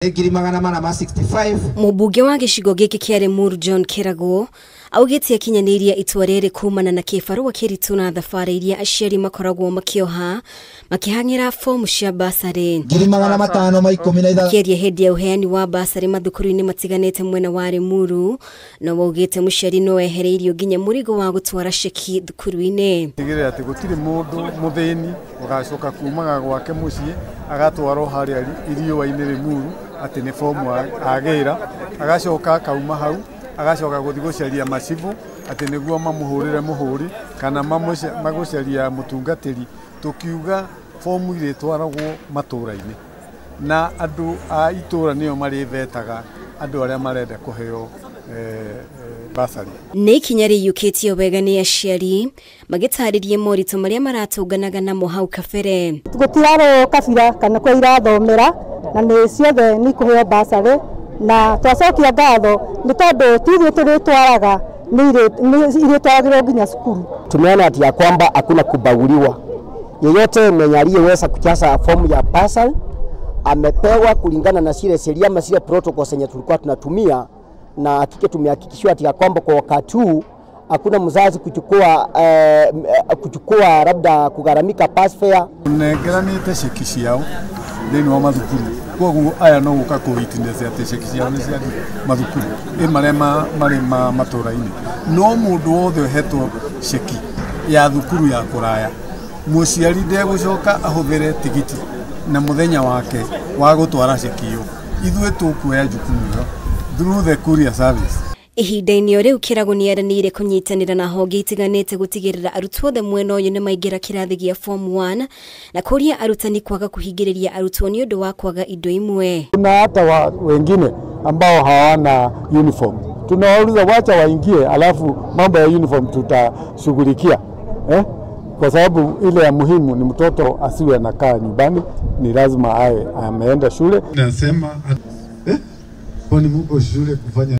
465. Mũmbunge wa gĩcigo gĩkĩ kĩa Limuru John Kĩragũ augĩte akinyanĩirie itua rĩrĩ kumana na kĩbarũa kĩritũ na thabarĩ iria aciari makoragwo makĩoha makĩhang'ĩra fomu cia basarĩ. 516. Akĩaria hĩndĩ ya ũheani wa basarĩ mathukuru-inĩ matiganĩte mwena wa Limuru, no waugĩte mũciari no ehereirio nginya mũrigo wa gũtwara ceki thukuru-inĩ. Tigĩrĩra atĩ gũtirĩ mũndũ mũthĩni ũgacoka kumaga gwake mũciĩ agatwarwo harĩa iriũa-inĩ Limuru atĩ nĩ fomu agĩra, agacoka akauma hau agacoka gũthiĩ gũcaria macibũ atĩ nĩguo mamũhũrĩre mũhũri kana magũcaria mũtungatĩri. Tũkiuga fomu irĩtwaragwo matũra-inĩ na andũ a itũra nĩo marĩvetaga andũ arĩa marenda kũheo basarĩ. Nĩ ikinya rĩiyũkĩtio wega nĩ aciari magĩtarĩria moritũ marĩa maratũnganaga namo hau kabere. Gũtirarwo kabira kana kwa irathomera na nĩ ciothe nĩ ikũheo basarĩ, na twacokia ngatho nĩ tondũ ti ithuĩ tũrĩtwaraga, nĩ irĩtwaragĩrwo nginya cukuru. Tumeona ati ya kwamba hakuna kubaguliwa. Yeyote mwenye aliyeweza kujaza fomu ya basari amepewa kulingana na zile sheria ama zile protocols zenye tulikuwa tunatumia, na hakika tumehakikishiwa ati ya kwamba kwa wakati huu hakuna mzazi kuchukua labda kugharamika pass fare. Nengeranĩte ceki ciao thĩinĩ wa mathukuru, koguo aya no gũka kũ witness atĩ ceki ciao nĩ ciathiĩ mathukuru ĩ marĩa marĩ matũra-inĩ. No mũndũ wothe ũhetwo ceki ya thukuru ya kũraya, mũciari ndegũcoka ahũthĩre tigiti na mũthenya wake wa gũtwara ceki ĩyo. Ithuĩ tũkuoya jukumu ĩyo through the courier service. Ihinda-inĩ o rĩu Kĩragũ nĩeranĩire kũnyitanĩra na honge itiganĩte gũtigĩrĩra arutwo othe mwena ũyũ nĩmaingĩra kĩrathi gĩa form 1 na kũria arutani kwaga kũhingĩrĩria arutwo nĩ ũndũ wa kwaga indo imwe. Kuna hata wengine ambao hawana uniform, tunawauliza wacha waingie, alafu mambo ya uniform tutashughulikia, Kwa sababu ile ya muhimu ni mtoto asiwe anakaa nyumbani, ni lazima awe ameenda shule. Nasema kwani mko shule kufanya